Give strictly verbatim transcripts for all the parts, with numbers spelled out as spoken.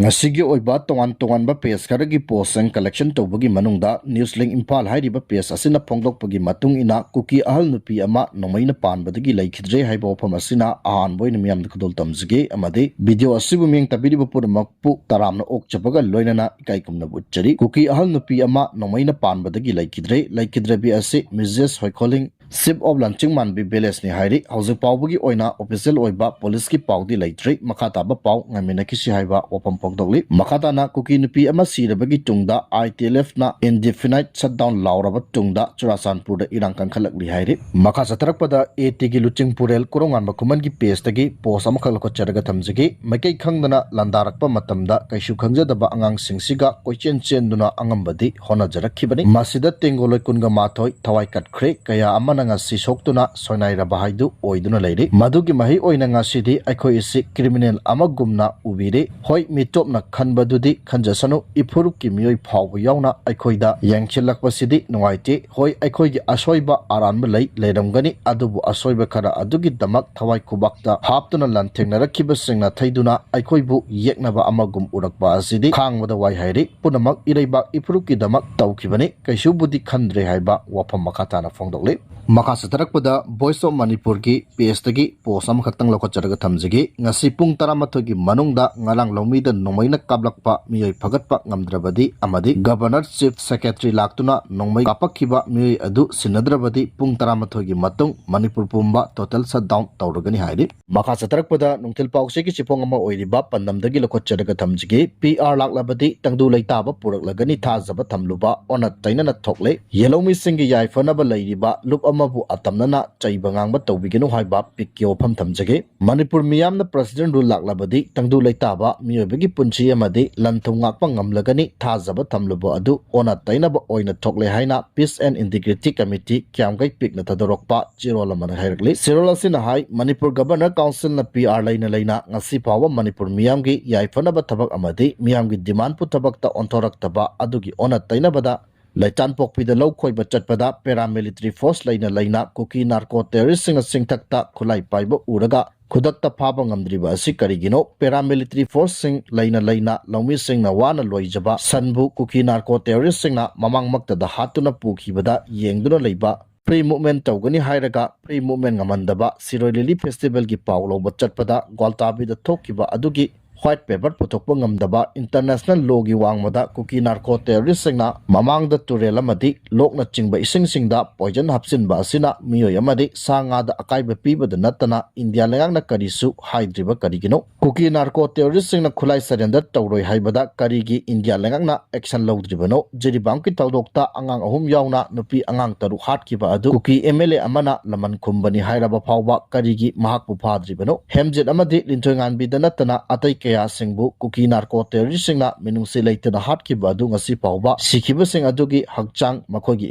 ꯉꯁꯤꯒꯤ ꯑꯣꯏꯕ ꯇꯣꯉꯥꯟ ꯇꯣꯉꯥꯟꯕ ꯄꯦꯖ ꯈꯔꯒꯤ ꯄꯣꯁꯁꯤꯡ ꯀꯂꯦꯛꯁꯟ ꯇꯧꯕꯒꯤ ꯃꯅꯨꯡꯗ ꯅ꯭ꯌꯨꯁ ꯂꯤꯡ ꯏꯝꯐꯥꯜ ꯍꯥꯏꯔꯤꯕ ꯄꯦꯖ ꯑꯁꯤꯅ ꯐꯣꯡꯗꯣꯛꯄꯒꯤ ꯃꯇꯨꯡ ꯏꯟꯅ ꯀꯨꯀꯤ ꯑꯍꯜ ꯅꯨꯄꯤ ꯑꯃ ꯅꯣꯡꯃꯩꯅ ꯄꯥꯟꯕꯗꯒꯤ ꯂꯩꯈꯤꯗ꯭ꯔꯦ ꯍꯥꯏꯕ ꯋꯥꯐꯝ ꯑꯁꯤꯅ ꯑꯍꯥꯟꯕ ꯑꯣꯏꯅ ꯃꯤꯌꯥꯝꯗ ꯈꯨꯗꯣꯜ ꯇꯝꯖꯒꯦ ꯑꯃꯗꯤ ꯚꯤꯗꯤꯑꯣ ꯑꯁꯤꯕꯨ ꯃꯤꯠꯌꯦꯡ ꯇꯥꯕꯤꯔꯤꯕ ꯄꯨꯝꯅꯃꯛꯄꯨ ꯇꯔꯥꯝꯅ ꯑꯣꯛꯆꯕꯒ ꯂꯣꯏꯅꯅ ꯏꯀꯥꯏ ꯈꯨꯝꯅꯕ ꯎꯠꯆꯔꯤ꯫ ꯀꯨꯀꯤ ꯑꯍꯜ ꯅꯨꯄꯤ ꯑꯃ ꯅꯣꯡꯃꯩꯅ ꯄꯥꯟꯕꯗꯒꯤ ꯂꯩꯈꯤꯗ꯭ꯔꯦ꯫ ꯂꯩꯈꯤꯗ꯭ꯔꯕꯤ ꯑꯁꯤ ꯃꯤꯖꯦꯁ ꯍꯣꯏꯈꯣꯂꯤꯡ, ꯁꯤꯞ ꯑꯣꯐ ꯂꯟꯆꯤꯡꯃꯥꯟꯕꯤ ꯚꯤꯂꯦꯖꯅꯤ ꯍꯥꯏꯔꯤ꯫ ꯍꯧꯖꯤꯛ ꯐꯥꯎꯕꯒꯤ ꯑꯣꯏꯅ ꯑꯣꯐꯤꯁꯤꯌꯦꯜ ꯑꯣꯏꯕ ꯄꯨꯂꯤꯁꯀꯤ ꯄꯥꯎꯗꯤ ꯂꯩꯇ꯭ꯔꯤ꯫ ꯃꯈꯥ ꯇꯥꯕ ꯄꯥꯎ ꯉꯥꯏꯃꯤꯟꯅꯈꯤꯁꯤ ꯍꯥꯏꯕ ꯋꯥꯐꯝ ꯐꯣꯡꯗꯣꯛꯂꯤ꯫ ꯃꯈꯥ ꯇꯥꯅ ꯀꯨꯀꯤ ꯅꯨꯄꯤ ꯑꯃ ꯁꯤꯔꯕꯒꯤ ꯇꯨꯡꯗ ꯑꯥꯏ ꯇꯤ ꯑꯦꯜ ꯑꯦꯐꯅ indefinite shutdown ꯂꯥꯎꯔꯕ ꯇꯨꯡꯗ ꯆꯨꯔꯥꯆꯥꯟꯄꯨꯔꯗ ꯏꯔꯥꯡ ꯀꯟꯈꯠꯂꯛꯂꯤ ꯍꯥꯏꯔꯤ꯫ ꯃꯈꯥ ꯆꯠꯊꯔꯛꯄꯗ ꯑꯦ ꯇꯤꯒꯤ ꯂꯨꯆꯤꯡꯄꯨꯔꯦꯜ ꯀꯣꯔꯧꯉꯥꯟꯕ ꯈꯨꯃꯟꯒꯤ ꯄꯦꯖꯇꯒꯤ ꯄꯣꯁ ꯑꯃꯈꯛ ꯂꯧꯈꯠꯆꯔꯒ ꯊꯝꯖꯒꯦ꯫ ꯃꯥꯏꯀꯩ ꯈꯪꯗꯅ ꯂꯥꯟꯗꯥꯔꯛꯄ ꯃꯇꯝꯗ ꯀꯩꯁꯨ ꯈꯪꯖꯗꯕ ꯑꯉꯥꯡꯁꯤꯡꯁꯤꯒ ꯀꯣꯏꯆꯦꯟ ꯆꯦꯟꯗꯨꯅ ꯑꯉꯝꯕꯗꯤ ꯍꯣꯠꯅꯖꯔꯛꯈꯤꯕꯅꯤ꯫ ꯃꯁꯤꯗ ꯇꯦꯡꯒꯣ ꯂꯣꯏꯀꯨꯟꯒ ꯃꯥꯊꯣꯏ ꯊꯋꯥꯏ ꯀꯠꯈ꯭ꯔꯦ, ꯀꯌꯥ ꯑꯃꯅ ꯉꯁꯤ ꯁꯣꯛꯇꯨꯅ ꯁꯣꯏꯅꯥꯏꯔꯕ ꯍꯥꯏꯗꯨ ꯑꯣꯏꯗꯨꯅ ꯂꯩꯔꯤ꯫ ꯃꯗꯨꯒꯤ ꯃꯍꯩ ꯑꯣꯏꯅ ꯉꯁꯤꯗꯤ ꯑꯩꯈꯣꯏ ꯑꯁꯤ ꯀ꯭ꯔꯤꯃꯤꯅꯦꯜ ꯑꯃꯒꯨꯝꯅ ꯎꯕꯤꯔꯦ꯫ ꯍꯣꯏ, ꯃꯤꯇꯣꯞꯅ ꯈꯟꯕꯗꯨꯗꯤ ꯈꯟꯖꯁꯅꯨ, ꯏꯐꯨꯔꯨꯞꯀꯤ ꯃꯤꯑꯣꯏ ꯐꯥꯎꯕ ꯌꯥꯎꯅ ꯑꯩꯈꯣꯏꯗ ꯌꯦꯡꯁꯤꯜꯂꯛꯄꯁꯤꯗꯤ ꯅꯨꯡꯉꯥꯏꯇꯦ꯫ ꯍꯣꯏ, ꯑꯩꯈꯣꯏꯒꯤ ꯑꯁꯣꯏꯕ ꯑꯔꯥꯟꯕ ꯂꯩ, ꯂꯩꯔꯝꯒꯅꯤ, ꯑꯗꯨꯕꯨ ꯑꯁꯣꯏꯕ ꯈꯔ ꯑꯗꯨꯒꯤꯗꯃꯛ ꯊꯋꯥꯏ ꯈꯨꯕꯥꯛꯇ ꯍꯥꯞꯇꯨꯅ ꯂꯥꯟꯊꯦꯡꯅꯔꯛꯈꯤꯕꯁꯤꯡꯅ ꯊꯩꯗꯨꯅ ꯑꯩꯈꯣꯏꯕꯨ ꯌꯦꯛꯅꯕ ꯑꯃꯒꯨꯝ ꯎꯔꯛꯄ ꯑꯁꯤꯗꯤ ꯈꯥꯡꯕꯗ ꯋꯥꯏ ꯍꯥꯏꯔꯤ꯫ ꯄꯨꯝꯅꯃꯛ ꯏꯔꯩꯕꯥꯛ ꯏꯐꯨꯔꯨꯞꯀꯤꯗꯃꯛ ꯇꯧꯈꯤꯕꯅꯤ꯫ ꯀꯩꯁꯨꯕꯨꯗꯤ ꯈꯟꯗ꯭ꯔꯦ ꯍꯥꯏꯕ ꯋꯥꯐꯝ ꯃꯈꯥ ꯇꯥꯅ ꯐꯣꯡꯗꯣꯛꯂꯤ꯫ ꯃꯈꯥ ꯆꯠꯊꯔꯛꯄꯗ ꯚꯣꯏꯁ ꯑꯣꯐ ꯃꯅꯤꯄꯨꯔꯒꯤ ꯄꯦꯖꯇꯒꯤ ꯄꯣꯁ ꯑꯃꯈꯛꯇꯪ ꯂꯧꯈꯠꯆꯔꯒ ꯊꯝꯖꯒꯦ꯫ ꯉꯁꯤ ꯄꯨꯡ ꯇꯔꯥꯃꯥꯊꯣꯏꯒꯤ ꯃꯅꯨꯡꯗ ꯉꯔꯥꯡ ꯂꯧꯃꯤꯗ ꯅꯣꯡꯃꯩꯅ ꯀꯥꯞꯂꯛꯄ ꯃꯤꯑꯣꯏ ꯐꯒꯠꯄ ꯉꯝꯗ꯭ꯔꯕꯗꯤ ꯑꯃꯗꯤ ꯒꯕꯔꯅꯔ ꯆꯤꯐ ꯁꯦꯀ꯭ꯔꯦꯇꯔꯤ ꯂꯥꯛꯇꯨꯅ ꯅꯣꯡꯃꯩ ꯀꯥꯞꯄꯛꯈꯤꯕ ꯃꯤꯑꯣꯏ ꯑꯗꯨ ꯁꯤꯟꯅꯗ꯭ꯔꯕꯗꯤ ꯄꯨꯡ ꯇꯔꯥꯃꯥꯊꯣꯏꯒꯤ ꯃꯇꯨꯡ ꯃꯅꯤꯄꯨꯔ ꯄꯨꯝꯕ ꯇꯣꯇꯦꯜ ꯁꯠ ꯗꯥꯎꯟ ꯇꯧꯔꯒꯅꯤ ꯍꯥꯏꯔꯤ꯫ ꯃꯈꯥ ꯆꯠꯊꯔꯛꯄꯗ ꯅꯨꯡꯊꯤꯜ ꯄꯥꯎꯆꯦꯒꯤ ꯆꯦꯐꯣꯡ ꯑꯃ ꯑꯣꯏꯔꯤꯕ ꯄꯥꯟꯗꯝꯗꯒꯤ ꯂꯧꯈꯠꯆꯔꯒ ꯊꯝꯖꯒꯦ꯫ ꯄꯤ ꯑꯥꯔ ꯂꯥꯛꯂꯕꯗꯤ ꯇꯪꯗꯨ ꯂꯩꯇꯥꯕ ꯄꯨꯔꯛꯂꯒꯅꯤ ꯊꯥꯖꯕ ꯊꯝꯂꯨꯕ ꯑꯣꯟꯅ ꯇꯩꯅꯅ ꯊꯣꯛꯂꯦ꯫ ꯌꯦꯜꯍꯧꯃꯤꯁꯤꯡꯒꯤ ꯌꯥꯏꯐꯅꯕ ꯂꯩꯔꯤꯕ ꯂꯨꯞ ꯑꯃꯕꯨ ꯑꯇꯝꯅꯅ ꯆꯩꯕ ꯉꯥꯡꯕ ꯇꯧꯕꯤꯒꯅꯨ ꯍꯥꯏꯕ ꯄꯤꯛꯀꯤ ꯋꯥꯐꯝ ꯊꯝꯖꯒꯦ꯫ ꯃꯅꯤꯄꯨꯔ ꯃꯤꯌꯥꯝꯅ ꯄ꯭ꯔꯁꯤꯗꯦꯟ ꯔꯨꯜ ꯂꯥꯛꯂꯕꯗꯤ ꯇꯪꯗꯨ ꯂꯩꯇꯥꯕ ꯃꯤꯑꯣꯏꯕꯒꯤ ꯄꯨꯟꯁꯤ ꯑꯃꯗꯤ ꯂꯟ ꯊꯨꯝ ꯉꯥꯛꯄ ꯉꯝꯂꯒꯅꯤ ꯊꯥꯖꯕ ꯊꯝꯂꯨꯕ ꯑꯗꯨ ꯑꯣꯟꯅ ꯇꯩꯅꯕ ꯑꯣꯏꯅ ꯊꯣꯛꯂꯦ ꯍꯥꯏꯅ ꯄꯤꯁ ꯑꯦꯟ ꯏꯟꯇꯤꯒ꯭ꯔꯤꯇꯤ ꯀꯃꯤꯇꯤ ꯀꯌꯥꯝꯒꯩ ꯄꯤꯛꯅ ꯊꯥꯗꯣꯔꯛꯄ ꯆꯦꯔꯣꯜ ꯑꯃꯅ ꯍꯥꯏꯔꯛꯂꯤ꯫ ꯆꯦꯔꯣꯜ ꯑꯁꯤꯅ ꯍꯥꯏ, ꯃꯅꯤꯄꯨꯔ ꯒꯕꯔꯅꯔ ꯀꯥꯎꯟꯁꯤꯜꯅ ꯄꯤ ꯑꯥꯔ ꯂꯩꯅ ꯂꯩꯅ ꯉꯁꯤ ꯐꯥꯎꯕ ꯃꯅꯤꯄꯨꯔ ꯃꯤꯌꯥꯝꯒꯤ ꯌꯥꯏꯐꯅꯕ ꯊꯕꯛ ꯑꯃꯗꯤ ꯃꯤꯌꯥꯝꯒꯤ ꯗꯤꯃꯥꯟꯄꯨ ꯊꯕꯛꯇ ꯑꯣꯟꯊꯣꯔꯛꯇꯕ ꯑꯗꯨꯒꯤ ꯑꯣꯟꯅ ꯇꯩꯅꯕꯗ ꯂꯩꯇꯥꯟꯄꯣꯛꯄꯤꯗ ꯂꯧ ꯈꯣꯏꯕ ꯆꯠꯄꯗ ꯄꯦꯔꯥꯃꯤꯂꯤꯇꯔꯤ ꯐꯣꯔꯁ ꯂꯩꯅ ꯂꯩꯅ ꯀꯨꯀꯤ ꯅꯥꯔꯀꯣ ꯇꯦꯔꯣꯔꯤꯁꯁꯤꯡꯅ ꯆꯤꯡꯊꯛꯇ ꯈꯨꯠꯂꯥꯏ ꯄꯥꯏꯕ ꯎꯔꯒ ꯈꯨꯗꯛꯇ ꯐꯥꯕ ꯉꯝꯗ꯭ꯔꯤꯕ ꯑꯁꯤ ꯀꯔꯤꯒꯤꯅꯣ? Paramilitary forceꯁꯤꯡ ꯂꯩꯅ ꯂꯩꯅ ꯂꯧꯃꯤꯁꯤꯡꯅ ꯋꯥꯅ ꯂꯣꯏꯖꯕ ꯁꯟꯕꯨ ꯀꯨꯀꯤ narco terroristꯁꯤꯡꯅ ꯃꯃꯥꯡꯃꯛꯇꯗ ꯍꯥꯠꯇꯨꯅ ꯄꯨꯈꯤꯕꯗ ꯌꯦꯡꯗꯨꯅ ꯂꯩꯕ, free movement ꯇꯧꯒꯅꯤ ꯍꯥꯏꯔꯒ free movement ꯉꯝꯍꯟꯗꯕ, ꯁꯤꯔꯣꯏ ꯂꯤꯂꯤ festivalꯒꯤ ꯄꯥꯎ ꯂꯧꯕ ꯆꯠꯄꯗ ꯒ꯭ꯋꯥꯜꯇꯥꯕꯤꯗ ꯊꯣꯛꯈꯤꯕ ꯑꯗꯨꯒꯤ white paper ꯄꯨꯊꯣꯛꯄ ꯉꯝꯗꯕ, international lawꯒꯤ ꯋꯥꯡꯃꯗ ꯀꯨꯀꯤ narco terroristꯁꯤꯡꯅ ꯃꯃꯥꯡꯗ ꯇꯨꯔꯦꯜ ꯑꯃꯗꯤ ꯂꯣꯛꯅꯆꯤꯡꯕ ꯏꯁꯤꯡꯁꯤꯡꯗ poison ꯍꯥꯞꯆꯤꯟꯕ ꯑꯁꯤꯅ ꯃꯤꯑꯣꯏ ꯑꯃꯗꯤ ꯁꯥ ꯉꯥꯗ ꯑꯀꯥꯏꯕ ꯄꯤꯕꯗ ꯅꯠꯇꯅ ꯏꯟꯗꯤꯌꯥ ꯂꯩꯉꯥꯛꯅ ꯀꯔꯤꯁꯨ ꯍꯥꯏꯗ꯭ꯔꯤꯕ ꯀꯔꯤꯒꯤꯅꯣ? ꯀꯨꯀꯤ narco terroristꯁꯤꯡꯅ ꯈꯨꯠꯂꯥꯏ surrender ꯇꯧꯔꯣꯏ ꯍꯥꯏꯕꯗ ꯀꯔꯤꯒꯤ ꯏꯟꯗꯤꯌꯥ ꯂꯩꯉꯥꯛꯅ action ꯂꯧꯗ꯭ꯔꯤꯕꯅꯣ? ꯖꯤꯔꯤꯕꯥꯝꯒꯤ ꯊꯧꯗꯣꯛꯇ ꯑꯉꯥꯡ ꯑꯍꯨꯝ ꯌꯥꯎꯅ ꯅꯨꯄꯤ ꯑꯉꯥꯡ ꯇꯔꯨꯛ ꯍꯥꯠꯈꯤꯕ ꯑꯗꯨ ꯀꯨꯀꯤ MLA ꯑꯃꯅ ꯂꯃꯟ ꯈꯨꯝꯕꯅꯤ ꯍꯥꯏꯔꯕ ꯐꯥꯎꯕ ꯀꯔꯤꯒꯤ ꯃꯍꯥꯛꯄꯨ ꯐꯥꯗ꯭ꯔꯤꯕꯅꯣ? ꯍꯦꯝꯖꯤꯠ ꯑꯃꯗꯤ ꯂꯤꯟꯊꯣꯏꯉꯥꯟꯕꯤꯗ ꯅꯠꯇꯅ ꯑꯇꯩ ꯀꯌꯥꯁꯤꯡꯕꯨ ꯀꯨꯀꯤ narco terroristꯁꯤꯡꯅ ꯃꯤꯅꯨꯡꯁꯤ ꯂꯩꯇꯅ ꯍꯥꯠꯈꯤꯕ ꯑꯗꯨ ꯉꯁꯤ ꯐꯥꯎꯕ ꯁꯤꯈꯤꯕꯁꯤꯡ ꯑꯗꯨꯒꯤ ꯍꯛꯆꯥꯡ, ꯃꯈꯣꯏꯒꯤ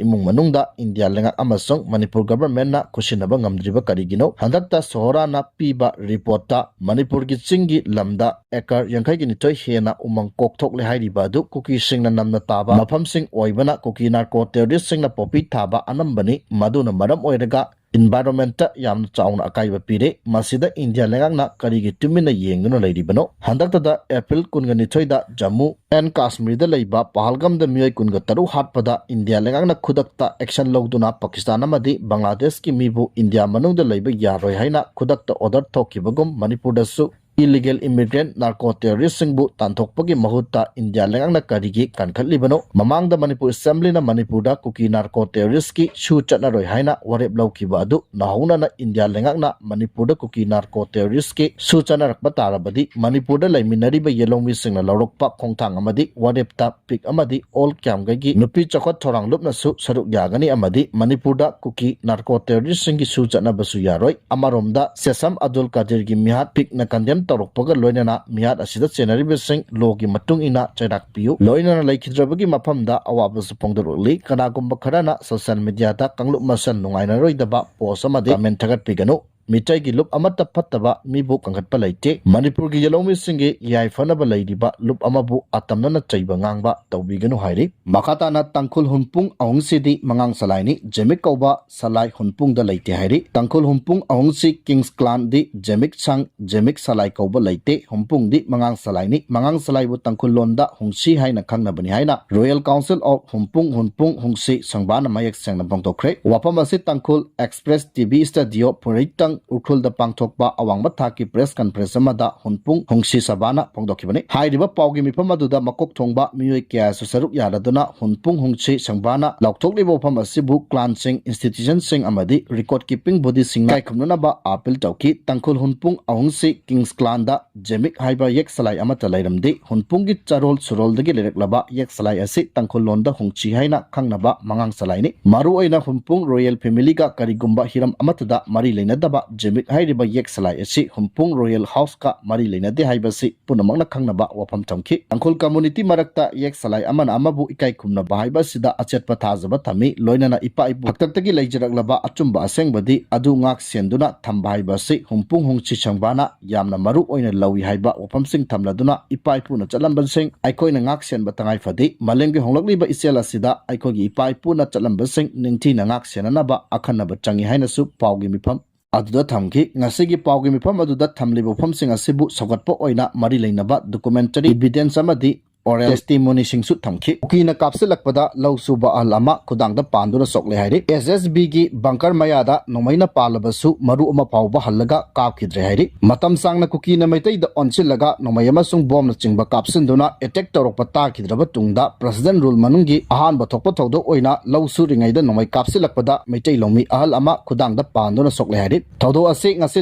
ꯏꯃꯨꯡ ꯃꯅꯨꯡꯗ ꯏꯟꯗꯤꯌꯥ ꯂꯩꯉꯥꯛ ꯑꯃꯁꯨꯡ ꯃꯅꯤꯄꯨꯔ governmentꯅ ꯈꯨꯠꯁꯤꯟꯅꯕ ꯉꯝꯗ꯭ꯔꯤꯕ ꯀꯔꯤꯒꯤꯅꯣ? ꯍꯟꯗꯛꯇ ꯁꯣꯍꯔꯥꯅ ꯄꯤꯕ reportꯇ ꯃꯅꯤꯄꯨꯔꯒꯤ ꯆꯤꯡꯒꯤ ꯂꯝꯗ acre ꯌꯥꯡꯈꯩꯒ ꯅꯤꯊꯣꯏ ꯍꯦꯟꯅ ꯎꯃꯪ ꯀꯣꯛꯊꯣꯛꯂꯦ ꯍꯥꯏꯔꯤꯕ ꯑꯗꯨ ꯀꯨꯀꯤꯁꯤꯡꯅ ꯅꯝꯅ ꯇꯥꯕ ꯃꯐꯝꯁꯤꯡ ꯑꯣꯏꯕꯅ ꯀꯨꯀꯤ narco terroristꯁꯤꯡꯅ ꯄꯣꯄꯤ ꯊꯥꯕ ꯑꯅꯝꯕꯅꯤ꯫ ꯃꯗꯨꯅ ꯃꯔꯝ ꯑꯣꯏꯔꯒ environmentꯇ ꯌꯥꯝꯅ ꯆꯥꯎꯅ ꯑꯀꯥꯏꯕ ꯄꯤꯔꯦ꯫ ꯃꯁꯤꯗ ꯏꯟꯗꯤꯌꯥ ꯂꯩꯉꯥꯛꯅ ꯀꯔꯤꯒꯤ ꯇꯨꯃꯤꯟꯅ ꯌꯦꯡꯗꯨꯅ ꯂꯩꯔꯤꯕꯅꯣ? ꯍꯟꯗꯛꯇꯗ April ꯀꯨꯟꯒ ꯅꯤꯊꯣꯏꯗ Jammu and Kashmirꯗ ꯂꯩꯕ ꯄꯍꯜꯒꯝꯗ ꯃꯤꯑꯣꯏ ꯀꯨꯟꯒ ꯇꯔꯨꯛ ꯍꯥꯠꯄꯗ ꯏꯟꯗꯤꯌꯥ ꯂꯩꯉꯥꯛꯅ ꯈꯨꯗꯛꯇ action ꯂꯧꯗꯨꯅ ꯄꯥꯀꯤꯁꯇꯥꯟ ꯑꯃꯗꯤ ꯕꯪꯒ꯭ꯂꯥꯗꯦꯁꯀꯤ ꯃꯤꯕꯨ ꯏꯟꯗꯤꯌꯥ ꯃꯅꯨꯡꯗ ꯂꯩꯕ ꯌꯥꯔꯣꯏ ꯍꯥꯏꯅ ꯈꯨꯗꯛꯇ order ꯊꯣꯛꯈꯤꯕꯒꯨꯝ ꯃꯅꯤꯄꯨꯔꯗꯁꯨ illegal immigrant narco terroristꯁꯤꯡꯕꯨ ꯇꯥꯟꯊꯣꯛꯄꯒꯤ ꯃꯍꯨꯠꯇ ꯏꯟꯗꯤꯌꯥ ꯂꯩꯉꯥꯛꯅ ꯀꯔꯤꯒꯤ ꯀꯟꯈꯠꯂꯤꯕꯅꯣ? ꯃꯃꯥꯡꯗ ꯃꯅꯤꯄꯨꯔ Assemblyꯅ ꯃꯅꯤꯄꯨꯔꯗ ꯀꯨꯀꯤ narco terroristꯀꯤ ꯁꯨ ꯆꯠꯅꯔꯣꯏ ꯍꯥꯏꯅ ꯋꯥꯔꯦꯞ ꯂꯧꯈꯤꯕ ꯑꯗꯨ ꯅꯧꯍꯧꯅꯅ ꯏꯟꯗꯤꯌꯥ ꯂꯩꯉꯥꯛꯅ ꯃꯅꯤꯄꯨꯔꯗ ꯀꯨꯀꯤ narco terroristꯀꯤ ꯁꯨ ꯆꯠꯅꯔꯛꯄ ꯇꯥꯔꯕꯗꯤ ꯃꯅꯤꯄꯨꯔꯗ ꯂꯩꯃꯤꯟꯅꯔꯤꯕ ꯌꯦꯜꯍꯧꯃꯤꯁꯤꯡꯅ ꯂꯧꯔꯛꯄ ꯈꯣꯡꯊꯥꯡ ꯑꯃꯗꯤ ꯋꯥꯔꯦꯞꯇ ꯄꯤꯛ ꯑꯃꯗꯤ ꯑꯣꯜ ꯀ꯭ꯌꯥꯝꯒꯩꯒꯤ ꯅꯨꯄꯤ ꯆꯥꯎꯈꯠ ꯊꯧꯔꯥꯡ ꯂꯨꯞꯅꯁꯨ ꯁꯔꯨꯛ ꯌꯥꯒꯅꯤ ꯑꯃꯗꯤ ꯃꯅꯤꯄꯨꯔꯗ ꯀꯨꯀꯤ narco terroristꯁꯤꯡꯒꯤ ꯁꯨ ꯆꯠꯅꯕꯁꯨ ꯌꯥꯔꯣꯏ꯫ ꯑꯃꯔꯣꯝꯗ ꯁꯦꯁꯝ ꯑꯕꯗꯨꯜ ꯀꯥꯗꯤꯔꯒꯤ ꯃꯤꯍꯥꯠ ꯄꯤꯛꯅ condemn ꯇꯧꯔꯛꯄꯒ ꯂꯣꯏꯅꯅ ꯃꯤꯍꯥꯠ ꯑꯁꯤꯗ ꯆꯦꯟꯅꯔꯤꯕꯁꯤꯡ lawꯒꯤ ꯃꯇꯨꯡ ꯏꯟꯅ ꯆꯩꯔꯥꯛ ꯄꯤꯌꯨ꯫ ꯂꯣꯏꯅꯅ ꯂꯩꯈꯤꯗ꯭ꯔꯕꯒꯤ ꯃꯐꯝꯗ ꯑꯋꯥꯕꯁꯨ ꯐꯣꯡꯗꯣꯔꯛꯂꯤ꯫ ꯀꯅꯥꯒꯨꯝꯕ ꯈꯔꯅ social mediaꯗ ꯀꯥꯡꯂꯨꯞ ꯃꯁꯦꯜ ꯅꯨꯡꯉꯥꯏꯅꯔꯣꯏꯗꯕ post ꯑꯃꯗꯤ comment ꯊꯥꯒꯠꯄꯤꯒꯅꯨ꯫ ꯃꯤꯇꯩꯒꯤ ꯂꯨꯞ ꯑꯃꯠꯇ ꯐꯠꯇꯕ ꯃꯤꯕꯨ ꯀꯟꯈꯠꯄ ꯂꯩꯇꯦ꯫ ꯃꯅꯤꯄꯨꯔꯒꯤ ꯌꯦꯜꯍꯧꯃꯤꯁꯤꯡꯒꯤ ꯌꯥꯏꯐꯅꯕ ꯂꯩꯔꯤꯕ ꯂꯨꯞ ꯑꯃꯕꯨ ꯑꯇꯝꯅꯅ ꯆꯩꯕ ꯉꯥꯡꯕ ꯇꯧꯕꯤꯒꯅꯨ ꯍꯥꯏꯔꯤ꯫ ꯃꯈꯥ ꯇꯥꯅ ꯇꯥꯡꯈꯨꯜ ꯍꯨꯝꯄꯨꯡ ꯑꯍꯨꯝꯁꯤꯗꯤ ꯃꯉꯥꯡ ꯁꯂꯥꯏꯅꯤ꯫ ꯖꯦꯃꯤꯛ ꯀꯧꯕ ꯁꯂꯥꯏ ꯍꯨꯝꯄꯨꯡꯗ ꯂꯩꯇꯦ ꯍꯥꯏꯔꯤ꯫ ꯇꯥꯡꯈꯨꯜ ꯍꯨꯝꯄꯨꯡ ꯑꯍꯨꯝꯁꯤ ꯀꯤꯡꯁ ꯀ꯭ꯂꯥꯟꯗꯤ ꯖꯦꯃꯤꯛ ꯁꯪ, ꯖꯦꯃꯤꯛ ꯁꯂꯥꯏ ꯀꯧꯕ ꯂꯩꯇꯦ꯫ ꯍꯨꯝꯄꯨꯡꯗꯤ ꯃꯉꯥꯡ ꯁꯂꯥꯏꯅꯤ꯫ ꯃꯉꯥꯡ ꯁꯂꯥꯏꯕꯨ ꯇꯥꯡꯈꯨꯜ ꯂꯣꯟꯗ ꯍꯨꯡꯁꯤ ꯍꯥꯏꯅ ꯈꯪꯅꯕꯅꯤ ꯍꯥꯏꯅ Royal Council of ꯍꯨꯝꯄꯨꯡ ꯍꯨꯟꯄꯨꯡ ꯍꯨꯡꯁꯤ ꯁꯪꯕꯥꯅ ꯃꯌꯦꯛ ꯁꯦꯡꯅ ꯐꯣꯡꯗꯣꯛꯈ꯭ꯔꯦ꯫ ꯋꯥꯐꯝ ꯑꯁꯤ ꯇꯥꯡꯈꯨꯜ Express T V studio ꯐꯨꯔꯩꯇꯪ ꯎꯈ꯭ꯔꯨꯜꯗ ꯄꯥꯡꯊꯣꯛꯄ ꯑꯋꯥꯡꯕ ꯊꯥꯛꯀꯤ press conference ꯑꯃꯗ ꯍꯨꯟꯄꯨꯡ ꯍꯨꯡꯁꯤ ꯁꯚꯥꯅ ꯐꯣꯡꯗꯣꯛꯈꯤꯕꯅꯤ꯫ ꯍꯥꯏꯔꯤꯕ ꯄꯥꯎꯒꯤ ꯃꯤꯐꯝ ꯑꯗꯨꯗ ꯃꯀꯣꯛ ꯊꯣꯡꯕ ꯃꯤꯑꯣꯏ ꯀꯌꯥꯁꯨ ꯁꯔꯨꯛ ꯌꯥꯔꯗꯨꯅ ꯍꯨꯟꯄꯨꯡ ꯍꯨꯡꯁꯤ ꯁꯪꯕꯥꯅ ꯂꯥꯎꯊꯣꯛꯂꯤꯕ ꯋꯥꯐꯝ ꯑꯁꯤꯕꯨ clanꯁꯤꯡ, institutionꯁꯤꯡ ꯑꯃꯗꯤ record keeping bodyꯁꯤꯡꯅ ꯏꯀꯥꯏꯈꯨꯝꯅꯅꯕ appeal ꯇꯧꯈꯤ꯫ ꯇꯥꯡꯈꯨꯜ ꯍꯨꯟꯄꯨꯡ ꯑꯍꯨꯝꯁꯤ King's clanꯗ ꯖꯦꯃꯤꯛ ꯍꯥꯏꯕ ꯌꯦꯛ ꯁꯂꯥꯏ ꯑꯃꯠꯇ ꯂꯩꯔꯝꯗꯦ꯫ ꯍꯨꯟꯄꯨꯡꯒꯤ ꯆꯔꯣꯜ ꯁꯨꯔꯣꯜꯗꯒꯤ ꯂꯩꯔꯛꯂꯕ ꯌꯦꯛ ꯁꯂꯥꯏ ꯑꯁꯤ ꯇꯥꯡꯈꯨꯜ ꯂꯣꯟꯗ ꯍꯨꯡꯁꯤ ꯍꯥꯏꯅ ꯈꯪꯅꯕ ꯃꯉꯥꯡ ꯁꯂꯥꯏꯅꯤ꯫ ꯃꯔꯨꯑꯣꯏꯅ ꯍꯨꯟꯄꯨꯡ royal familyꯒ ꯀꯔꯤꯒꯨꯝꯕ ꯍꯤꯔꯝ ꯑꯃꯠꯇꯗ ꯃꯔꯤ ꯂꯩꯅꯗꯕ ꯖꯦꯃꯤꯛ ꯍꯥꯏꯔꯤꯕ ꯌꯦꯛ ꯁꯂꯥꯏ ꯑꯁꯤ ꯍꯨꯟꯄꯨꯡ royal houseꯀ ꯃꯔꯤ ꯂꯩꯅꯗꯦ ꯍꯥꯏꯕꯁꯤ ꯄꯨꯝꯅꯃꯛꯅ ꯈꯪꯅꯕ ꯋꯥꯐꯝ ꯊꯝꯈꯤ꯫ ꯇꯥꯡꯈꯨꯜ community ꯃꯔꯛꯇ ꯌꯦꯛ ꯁꯂꯥꯏ ꯑꯃꯅ ꯑꯃꯕꯨ ꯏꯀꯥꯏ ꯈꯨꯝꯅꯕ ꯍꯥꯏꯕ ꯑꯁꯤꯗ ꯑꯆꯦꯠꯄ ꯊꯥꯖꯕ ꯊꯝꯃꯤ꯫ ꯂꯣꯏꯅꯅ ꯏꯄꯥ ꯏꯄꯨ ꯍꯥꯛꯇꯛꯇꯒꯤ ꯂꯩꯖꯔꯛꯂꯕ ꯑꯆꯨꯝꯕ ꯑꯁꯦꯡꯕꯗꯤ ꯑꯗꯨ ꯉꯥꯛ ꯁꯦꯟꯗꯨꯅ ꯊꯝꯕ ꯍꯥꯏꯕ ꯑꯁꯤ ꯍꯨꯝꯄꯨꯡ ꯍꯨꯡꯁꯤ ꯁꯪꯕꯥꯅ ꯌꯥꯝꯅ ꯃꯔꯨ ꯑꯣꯏꯅ ꯂꯧꯏ ꯍꯥꯏꯕ ꯋꯥꯐꯝꯁꯤꯡ ꯊꯝꯂꯗꯨꯅ ꯏꯄꯥ ꯏꯄꯨꯅ ꯆꯠꯂꯝꯕꯁꯤꯡ ꯑꯩꯈꯣꯏꯅ ꯉꯥꯛ ꯁꯦꯟꯕ ꯇꯉꯥꯏ ꯐꯗꯦ꯫ ꯃꯥꯂꯦꯝꯒꯤ ꯍꯣꯡꯂꯛꯂꯤꯕ ꯏꯆꯦꯜ ꯑꯁꯤꯗ ꯑꯩꯈꯣꯏꯒꯤ ꯏꯄꯥ ꯏꯄꯨꯅ ꯆꯠꯂꯝꯕꯁꯤꯡ ꯅꯤꯡꯊꯤꯅ ꯉꯥꯛ ꯁꯦꯟꯅꯅꯕ ꯑꯈꯟꯅꯕ ꯆꯪꯏ ꯍꯥꯏꯅꯁꯨ ꯄꯥꯎꯒꯤ ꯃꯤꯐꯝ ꯑꯗꯨꯗ ꯊꯝꯈꯤ꯫ ꯉꯁꯤꯒꯤ ꯄꯥꯎꯒꯤ ꯃꯤꯐꯝ ꯑꯗꯨꯗ ꯊꯝꯂꯤꯕ ꯋꯥꯐꯝꯁꯤꯡ ꯑꯁꯤꯕꯨ ꯁꯧꯒꯠꯄ ꯑꯣꯏꯅ ꯃꯔꯤ ꯂꯩꯅꯕ documentary evidence ꯑꯃꯗꯤ oral testimonyꯁꯤꯡꯁꯨ ꯊꯝꯈꯤ꯫ ꯀꯨꯀꯤꯅ ꯀꯥꯞꯁꯤꯜꯂꯛꯄꯗ ꯂꯧ ꯁꯨꯕ ꯑꯍꯜ ꯑꯃ ꯈꯨꯗꯥꯡꯗ ꯄꯥꯟꯗꯨꯅ ꯁꯣꯛꯂꯦ ꯍꯥꯏꯔꯤ꯫ S S Bꯒꯤ bunker ꯃꯌꯥꯗ ꯅꯣꯡꯃꯩꯅ ꯄꯥꯜꯂꯕꯁꯨ ꯃꯔꯨ ꯑꯃ ꯐꯥꯎꯕ ꯍꯜꯂꯒ ꯀꯥꯞꯈꯤꯗ꯭ꯔꯦ ꯍꯥꯏꯔꯤ꯫ ꯃꯇꯝ ꯁꯥꯡꯅ ꯀꯨꯀꯤꯅ ꯃꯩꯇꯩꯗ ꯑꯣꯟꯁꯤꯜꯂꯒ ꯅꯣꯡꯃꯩ ꯑꯃꯁꯨꯡ ꯕꯣꯝꯅꯆꯤꯡꯕ ꯀꯥꯞꯁꯤꯟꯗꯨꯅ attack ꯇꯧꯔꯛꯄ ꯇꯥꯈꯤꯗ꯭ꯔꯕ ꯇꯨꯡꯗ President Rule ꯃꯅꯨꯡꯒꯤ ꯑꯍꯥꯟꯕ ꯊꯣꯛꯄ ꯊꯧꯗꯣꯛ ꯑꯣꯏꯅ ꯂꯧ ꯁꯨꯔꯤꯉꯩꯗ ꯅꯣꯡꯃꯩ ꯀꯥꯞꯁꯤꯜꯂꯛꯄꯗ ꯃꯩꯇꯩ ꯂꯧꯃꯤ ꯑꯍꯜ ꯑꯃ ꯈꯨꯗꯥꯡꯗ ꯄꯥꯟꯗꯨꯅ ꯁꯣꯛꯂꯦ ꯍꯥꯏꯔꯤ꯫ ꯊꯧꯗꯣꯛ ꯑꯁꯤ ꯉꯁꯤ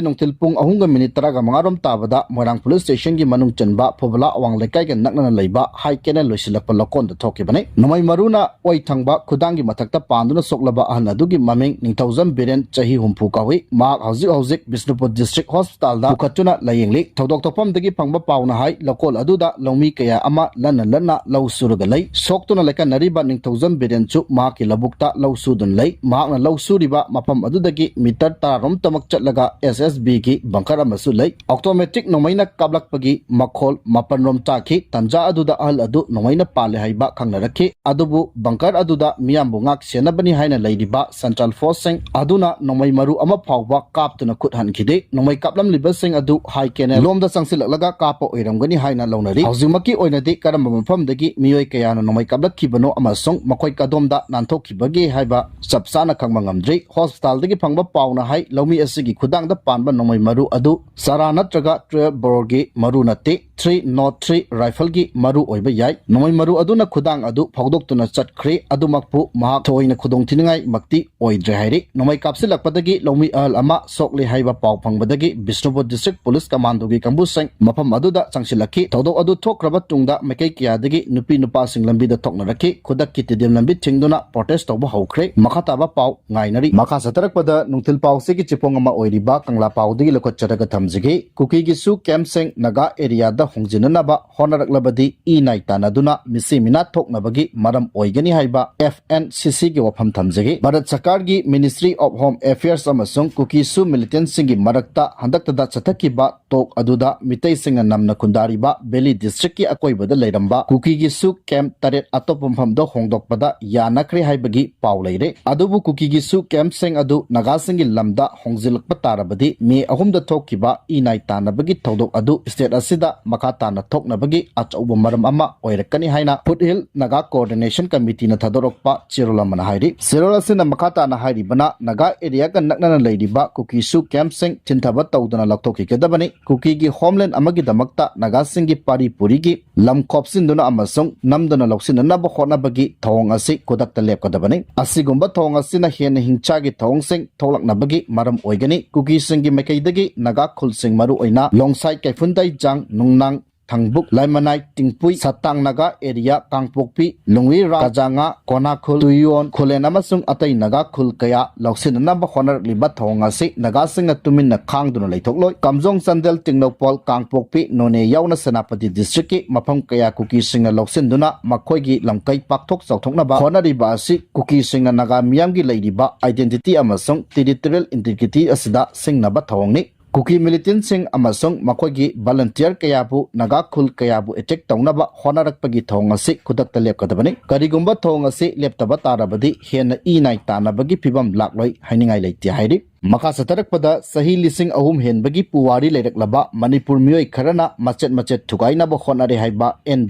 ꯅꯨꯡꯊꯤꯜ ꯄꯨꯡ ꯑꯍꯨꯝꯒ minute ꯇꯔꯥꯒ ꯃꯉꯥ ꯔꯣꯝ ꯇꯥꯕꯗ ꯃꯣꯏꯔꯥꯡ police stationꯒꯤ ꯃꯅꯨꯡ ꯆꯟꯕ ꯐꯨꯕꯂꯥ ꯑꯋꯥꯡ ꯂꯩꯀꯥꯏꯒ ꯅꯛꯅꯅ ꯂꯩꯕ ꯍꯥꯏ ꯀꯦꯅꯦꯜ ꯂꯣꯏꯁꯤꯜꯂꯛꯄ ꯂꯧꯀꯣꯟꯗ ꯊꯣꯛꯈꯤꯕꯅꯤ꯫ ꯅꯣꯡꯃꯩ ꯃꯔꯨꯅ ꯑꯣꯏ ꯊꯪꯕ ꯈꯨꯗꯥꯡꯒꯤ ꯃꯊꯛꯇ ꯄꯥꯟꯗꯨꯅ ꯁꯣꯛꯂꯕ ꯑꯍꯜ ꯑꯗꯨꯒꯤ ꯃꯃꯤꯡ ꯅꯤꯡꯊꯧꯖꯝ ꯕꯤꯔꯦꯟ, ꯆꯍꯤ ꯍꯨꯝꯐꯨ ꯀꯧꯏ꯫ ꯃꯍꯥꯛ ꯍꯧꯖꯤꯛ ꯍꯧꯖꯤꯛ ꯕꯤꯁꯅꯨꯄꯨꯔ ꯗꯤꯁꯇ꯭ꯔꯤꯛ ꯍꯣꯁꯄꯤꯇꯥꯜꯗ ꯄꯨꯈꯠꯇꯨꯅ ꯂꯥꯌꯦꯡꯂꯤ꯫ ꯊꯧꯗꯣꯛ ꯊꯣꯛꯐꯝꯗꯒꯤ ꯐꯪꯕ ꯄꯥꯎꯅ ꯍꯥꯏ, ꯂꯧꯀꯣꯜ ꯑꯗꯨꯗ ꯂꯧꯃꯤ ꯀꯌꯥ ꯑꯃ ꯂꯟꯅ ꯂꯟꯅ ꯂꯧ ꯁꯨꯔꯒ ꯂꯩ꯫ ꯁꯣꯛꯇꯨꯅ ꯂꯩꯀꯟꯅꯔꯤꯕ ꯅꯤꯡꯊꯧꯖꯝ ꯕꯤꯔꯦꯟꯁꯨ ꯃꯍꯥꯛꯀꯤ ꯂꯧꯕꯨꯛꯇ ꯂꯧ ꯁꯨꯗꯨꯅ ꯂꯩ꯫ ꯃꯍꯥꯛꯅ ꯂꯧ ꯁꯨꯔꯤꯕ ꯃꯐꯝ ꯑꯗꯨꯗꯒꯤ ꯃꯤꯇꯔ ꯇꯔꯥꯔꯣꯝꯇꯃꯛ ꯆꯠꯂꯒ ꯑꯦꯁ ꯑꯦꯁ ꯕꯤꯒꯤ ꯕꯪꯀꯔ ꯑꯃꯁꯨ ꯂꯩ꯫ ꯑꯣꯇꯣꯃꯦꯇꯤꯛ ꯅꯣꯡꯃꯩꯅ ꯀꯥꯞꯂꯛꯄꯒꯤ ꯃꯈꯣꯜ ꯃꯥꯄꯟꯔꯣꯝ ꯇꯥꯈꯤ꯫ ꯇꯟꯖꯥ ꯑꯗꯨꯗ ꯑꯍꯜ ꯑꯗꯨ ꯅꯣꯡꯃꯩꯅ ꯄꯥꯜꯂꯦ ꯍꯥꯏꯕ ꯈꯪꯅꯔꯛꯈꯤ꯫ ꯑꯗꯨꯕꯨ ꯕꯪꯀꯔ ꯑꯗꯨꯗ ꯃꯤꯌꯥꯝꯕꯨ ꯉꯥꯛ ꯁꯦꯟꯅꯕꯅꯤ ꯍꯥꯏꯅ ꯂꯩꯔꯤꯕ ꯁꯦꯟꯇ꯭ꯔꯦꯜ ꯐꯣꯔꯁꯁꯤꯡ ꯑꯗꯨꯅ ꯅꯣꯡꯃꯩ ꯃꯔꯨ ꯑꯃ ꯐꯥꯎꯕ ꯀꯥꯞꯇꯨꯅ ꯈꯨꯠ ꯍꯟꯈꯤꯗꯦ꯫ ꯅꯣꯡꯃꯩ ꯀꯥꯞꯂꯝꯂꯤꯕꯁꯤꯡ ꯑꯗꯨ ꯍꯥꯏ ꯀꯦꯅꯦꯜ ꯂꯣꯝꯗ ꯆꯪꯁꯤꯜꯂꯛꯂꯒ ꯀꯥꯞꯄ ꯑꯣꯏꯔꯝꯒꯅꯤ ꯍꯥꯏꯅ ꯂꯧꯅꯔꯤ꯫ ꯍꯧꯖꯤꯛꯃꯛꯀꯤ ꯑꯣꯏꯅꯗꯤ ꯀꯔꯝꯕ ꯃꯐꯝꯗꯒꯤ ꯃꯤꯑꯣꯏ ꯀꯌꯥꯅ ꯅꯣꯡꯃꯩ ꯀꯥꯞꯂꯛꯈꯤꯕꯅꯣ ꯑꯃꯁꯨꯡ ꯃꯈꯣꯏ ꯀꯗꯣꯝꯗ ꯅꯥꯟꯊꯣꯛꯈꯤꯕꯒꯦ ꯍꯥꯏꯕ ꯆꯞ ꯆꯥꯅ ꯈꯪꯕ ꯉꯝꯗ꯭ꯔꯤ꯫ ꯍꯣꯁꯄꯤꯇꯥꯜꯗꯒꯤ ꯐꯪꯕ ꯄꯥꯎꯅ ꯍꯥꯏ, ꯂꯧꯃꯤ ꯑꯁꯤꯒꯤ ꯈꯨꯗꯥꯡꯗ ꯄꯥꯟꯕ ꯅꯣꯡꯃꯩ ꯃꯔꯨ ꯑꯗꯨ ꯆꯔꯥ ꯅꯠꯇ꯭ꯔꯒ ꯇꯨꯋꯦꯜꯐ ꯕꯣꯔꯒꯤ ꯃꯔꯨ ꯅꯠꯇꯦ, ꯊ꯭ꯔꯤ ꯅꯣꯠ ꯊ꯭ꯔꯤ ꯔꯥꯏꯐꯜꯒꯤ ꯃꯔꯨ ꯑꯣꯏꯕ ꯌꯥꯏ꯫ ꯅꯣꯡꯃꯩ ꯃꯔꯨ ꯑꯗꯨꯅ ꯈꯨꯗꯥꯡ ꯑꯗꯨ ꯐꯥꯎꯗꯣꯛꯇꯨꯅ ꯆꯠꯈ꯭ꯔꯦ꯫ ꯑꯗꯨꯃꯛꯄꯨ ꯃꯍꯥꯛ ꯊꯣꯏꯅ ꯈꯨꯗꯣꯡꯊꯤꯅꯤꯡꯉꯥꯏꯃꯛꯇꯤ ꯑꯣꯏꯗ꯭ꯔꯦ ꯍꯥꯏꯔꯤ꯫ ꯅꯣꯡꯃꯩ ꯀꯥꯞꯁꯤꯜꯂꯛꯄꯗꯒꯤ ꯂꯧꯃꯤ ꯑꯍꯜ ꯑꯃ ꯁꯣꯛꯂꯦ ꯍꯥꯏꯕ ꯄꯥꯎ ꯐꯪꯕꯗꯒꯤ ꯕꯤꯁꯅꯨꯄꯨꯔ ꯗꯤꯁꯇ꯭ꯔꯤꯛ ꯄꯨꯂꯤꯁ ꯀꯃꯥꯟꯗꯣꯒꯤ ꯀꯥꯡꯕꯨꯁꯤꯡ ꯃꯐꯝ ꯑꯗꯨꯗ ꯆꯪꯁꯤꯜꯂꯛꯈꯤ꯫ ꯊꯧꯗꯣꯛ ꯑꯗꯨ ꯊꯣꯛꯈ꯭ꯔꯕ ꯇꯨꯡꯗ ꯃꯥꯏꯀꯩ ꯀꯌꯥꯗꯒꯤ ꯅꯨꯄꯤ ꯅꯨꯄꯥꯁꯤꯡ ꯂꯝꯕꯤꯗ ꯊꯣꯛꯅꯔꯛꯈꯤ꯫ ꯈꯨꯗꯛꯀꯤ ꯇꯤꯗꯤꯝ ꯂꯝꯕꯤ ꯊꯤꯡꯗꯨꯅ ꯄ꯭ꯔꯣꯇꯦꯁ ꯇꯧꯕ ꯍꯧꯈ꯭ꯔꯦ꯫ ꯃꯈꯥ ꯇꯥꯕ ꯄꯥꯎ ꯉꯥꯏꯅꯔꯤ꯫ ꯃꯈꯥ ꯆꯠꯊꯔꯛꯄꯗ ꯅꯨꯡꯊꯤꯜ ꯄꯥꯎꯁꯤꯒꯤ ꯆꯦꯐꯣꯡ ꯑꯃ ꯑꯣꯏꯔꯤꯕ ꯀꯪꯂꯥ ꯄꯥꯎꯗꯒꯤ ꯂꯧꯈꯠꯆꯔꯒ ꯊꯝꯖꯒꯦ꯫ ꯀꯨꯀꯤꯒꯤꯁꯨ ꯀꯦꯝꯞꯁꯤꯡ ꯅꯥꯒꯥ ꯑꯦꯔꯤꯌꯥꯗ ꯍꯣꯡꯖꯤꯟꯅꯅꯕ ꯍꯣꯠꯅꯔꯛꯂꯕꯗꯤ ꯏ ꯅꯥꯏ ꯇꯥꯟꯅꯗꯨꯅ ꯃꯤꯁꯤ ꯃꯤꯅꯥ ꯊꯣꯛꯅꯕꯒꯤ ꯃꯔꯝ ꯑꯣꯏꯒꯅꯤ ꯍꯥꯏꯕ ꯑꯦꯐ ꯑꯦꯟ ꯁꯤ ꯁꯤꯒꯤ ꯋꯥꯐꯝ ꯊꯝꯖꯒꯦ꯫ ꯚꯥꯔꯠ ꯁꯔꯀꯥꯔꯒꯤ ꯃꯤꯅꯤꯁꯇ꯭ꯔꯤ ꯑꯣꯐ ꯍꯣꯝ ꯑꯦꯐꯤꯌꯔꯁ ꯑꯃꯁꯨꯡ ꯀꯨꯀꯤꯁꯨ ꯃꯤꯂꯤꯇꯦꯟꯠꯁꯤꯡꯒꯤ ꯃꯔꯛꯇ ꯍꯟꯗꯛꯇꯗ ꯆꯠꯊꯈꯤꯕ ꯇꯣꯛ ꯑꯗꯨꯗ ꯃꯤꯇꯩꯁꯤꯡꯅ ꯅꯝꯅ ꯈꯨꯟꯗꯥꯔꯤꯕ ꯚꯦꯂꯤ ꯗꯤꯁꯇ꯭ꯔꯤꯛꯀꯤ ꯑꯀꯣꯏꯕꯗ ꯂꯩꯔꯝꯕ ꯀꯨꯀꯤꯒꯤꯁꯨ ꯀꯦꯝꯞ ꯇꯔꯦꯠ ꯑꯇꯣꯞꯄ ꯃꯐꯝꯗ ꯍꯣꯡꯗꯣꯛꯄꯗ ꯌꯥꯅꯈ꯭ꯔꯦ ꯍꯥꯏꯕꯒꯤ ꯄꯥꯎ ꯂꯩꯔꯦ꯫ ꯑꯗꯨꯕꯨ ꯀꯨꯀꯤꯒꯤꯁꯨ ꯀꯦꯝꯞꯁꯤꯡ ꯑꯗꯨ ꯅꯥꯒꯥꯁꯤꯡꯒꯤ ꯂꯝꯗ ꯍꯣꯡꯖꯤꯜꯂꯛꯄ ꯇꯥꯔꯕꯗꯤ ꯃꯦ ꯑꯍꯨꯝꯗ ꯊꯣꯛꯈꯤꯕ ꯏ ꯅꯥꯏ ꯇꯥꯟꯅꯕꯒꯤ ꯊꯧꯗꯣꯛ ꯑꯗꯨ ꯁ꯭ꯇꯦꯠ ꯑꯁꯤꯗ ꯃꯈꯥ ꯇꯥꯅ ꯊꯣꯛꯅꯕꯒꯤ ꯑꯆꯧꯕ ꯃꯔꯝ ꯑꯃ ꯑꯣꯏꯔꯛꯀꯅꯤ ꯍꯥꯏꯅ ꯐꯨꯠꯍꯤꯜ ꯅꯥꯒꯥ ꯀꯣꯑꯣꯔꯗꯤꯅꯦꯁꯟ ꯀꯃꯤꯇꯤꯅ ꯊꯥꯗꯣꯔꯛꯄ ꯆꯦꯔꯣꯜ ꯑꯃꯅ ꯍꯥꯏꯔꯤ꯫ ꯆꯦꯔꯣꯜ ꯑꯁꯤꯅ ꯃꯈꯥ ꯇꯥꯅ ꯍꯥꯏꯔꯤꯕꯅ ꯅꯥꯒꯥ ꯑꯦꯔꯤꯌꯥꯒ ꯅꯛꯅꯅ ꯂꯩꯔꯤꯕ ꯀꯨꯀꯤꯁꯨ ꯀꯦꯝꯞꯁꯤꯡ ꯊꯤꯟꯊꯕ ꯇꯧꯗꯅ ꯂꯧꯊꯣꯛꯈꯤꯒꯗꯕꯅꯤ꯫ ꯀꯨꯀꯤꯒꯤ ꯍꯣꯝꯂꯦꯟ ꯑꯃꯒꯤꯗꯃꯛꯇ ꯅꯥꯒꯥꯁꯤꯡꯒꯤ ꯄꯥꯔꯤ ꯄꯨꯔꯤꯒꯤ ꯂꯝ ꯈꯣꯞꯆꯤꯟꯗꯨꯅ ꯑꯃꯁꯨꯡ ꯅꯝꯗꯨꯅ ꯂꯧꯁꯤꯟꯅꯅꯕ ꯍꯣꯠꯅꯕꯒꯤ ꯊꯧꯑꯣꯡ ꯑꯁꯤ ꯈꯨꯗꯛꯇ ꯂꯦꯞꯀꯗꯕꯅꯤ꯫ ꯑꯁꯤꯒꯨꯝꯕ ꯊꯧꯑꯣꯡ ꯑꯁꯤꯅ ꯍꯦꯟꯅ ꯍꯤꯡꯁꯥꯒꯤ ꯊꯧꯑꯣꯡꯁꯤꯡ ꯊꯣꯛꯂꯛꯅꯕꯒꯤ ꯃꯔꯝ ꯑꯣꯏꯒꯅꯤ꯫ ꯀꯨꯀꯤꯁꯤꯡꯒꯤ ꯃꯥꯏꯀꯩꯗꯒꯤ ꯅꯥꯒꯥ ꯈꯨꯜꯁꯤꯡ, ꯃꯔꯨꯑꯣꯏꯅ ꯂꯣꯡꯁꯥꯏ, ꯀꯩꯐꯨꯟꯗꯥꯏ, ꯖꯥꯡ, ꯅꯨꯡꯅꯥꯡ, ꯊꯥꯡꯕꯨꯛ, ꯂꯥꯏꯃꯅꯥꯏ, ꯇꯤꯡꯄꯨꯏ, ꯁꯇꯥꯡ ꯅꯥꯒꯥ ꯑꯦꯔꯤꯌꯥ, ꯀꯥꯡꯄꯣꯛꯄꯤ, ꯂꯨꯡꯋꯤ ꯔꯥ, ꯀꯖꯥꯉꯥ, ꯀꯣꯅꯥꯈꯨꯜ, ꯇꯨꯌꯣꯟ, ꯈꯨꯂꯦꯟ ꯑꯃꯁꯨꯡ ꯑꯇꯩ ꯅꯥꯒꯥ ꯈꯨꯜ ꯀꯌꯥ ꯂꯧꯁꯤꯟꯅꯅꯕ ꯍꯣꯠꯅꯔꯛꯂꯤꯕ ꯊꯧꯑꯣꯡ ꯑꯁꯤ ꯅꯥꯒꯥꯁꯤꯡꯅ ꯇꯨꯃꯤꯟꯅ ꯈꯥꯡꯗꯨꯅ ꯂꯩꯊꯣꯛꯂꯣꯏ꯫ ꯀꯥꯝꯖꯣꯡ, ꯆꯥꯟꯗꯦꯜ, ꯇꯦꯡꯅꯧꯄꯥꯜ, ꯀꯥꯡꯄꯣꯛꯄꯤ, ꯅꯣꯅꯦ ꯌꯥꯎꯅ ꯁꯦꯅꯥꯄꯇꯤ ꯗꯤꯁꯇ꯭ꯔꯤꯛꯀꯤ ꯃꯐꯝ ꯀꯌꯥ ꯀꯨꯀꯤꯁꯤꯡꯅ ꯂꯧꯁꯤꯟꯗꯨꯅ ꯃꯈꯣꯏꯒꯤ ꯂꯝꯀꯩ ꯄꯥꯛꯊꯣꯛ ꯆꯥꯎꯊꯣꯛꯅꯕ ꯍꯣꯠꯅꯔꯤꯕ ꯑꯁꯤ ꯀꯨꯀꯤꯁꯤꯡꯅ ꯅꯥꯒꯥ ꯃꯤꯌꯥꯝꯒꯤ ꯂꯩꯔꯤꯕ identity ꯑꯃꯁꯨꯡ territorial integrity ꯑꯁꯤꯗ ꯁꯤꯡꯅꯕ ꯊꯧꯑꯣꯡꯅꯤ꯫ ꯀꯨꯀꯤ militantꯁꯤꯡ ꯑꯃꯁꯨꯡ ꯃꯈꯣꯏꯒꯤ volunteer ꯀꯌꯥꯕꯨ ꯅꯥꯒꯥ ꯈꯨꯜ ꯀꯌꯥꯕꯨ attack ꯇꯧꯅꯕ ꯍꯣꯠꯅꯔꯛꯄꯒꯤ ꯊꯧꯑꯣꯡ ꯑꯁꯤ ꯈꯨꯗꯛꯇ ꯂꯦꯞꯀꯗꯕꯅꯤ꯫ ꯀꯔꯤꯒꯨꯝꯕ ꯊꯧꯑꯣꯡ ꯑꯁꯤ ꯂꯦꯞꯇꯕ ꯇꯥꯔꯕꯗꯤ ꯍꯦꯟꯅ ꯏ ꯅꯥꯏ ꯇꯥꯅꯕꯒꯤ ꯐꯤꯕꯝ ꯂꯥꯛꯂꯣꯏ ꯍꯥꯏꯅꯤꯡꯉꯥꯏ ꯂꯩꯇꯦ ꯍꯥꯏꯔꯤ꯫ ꯃꯈꯥ ꯆꯠꯊꯔꯛꯄꯗ ꯆꯍꯤ ꯂꯤꯁꯤꯡ ꯑꯍꯨꯝ ꯍꯦꯟꯕꯒꯤ ꯄꯨꯋꯥꯔꯤ ꯂꯩꯔꯛꯂꯕ ꯃꯅꯤꯄꯨꯔ ꯃꯤꯑꯣꯏ ꯈꯔꯅ ꯃꯆꯦꯠ ꯃꯆꯦꯠ ꯊꯨꯒꯥꯏꯅꯕ ꯍꯣꯠꯅꯔꯦ ꯍꯥꯏꯕ ꯑꯦꯟ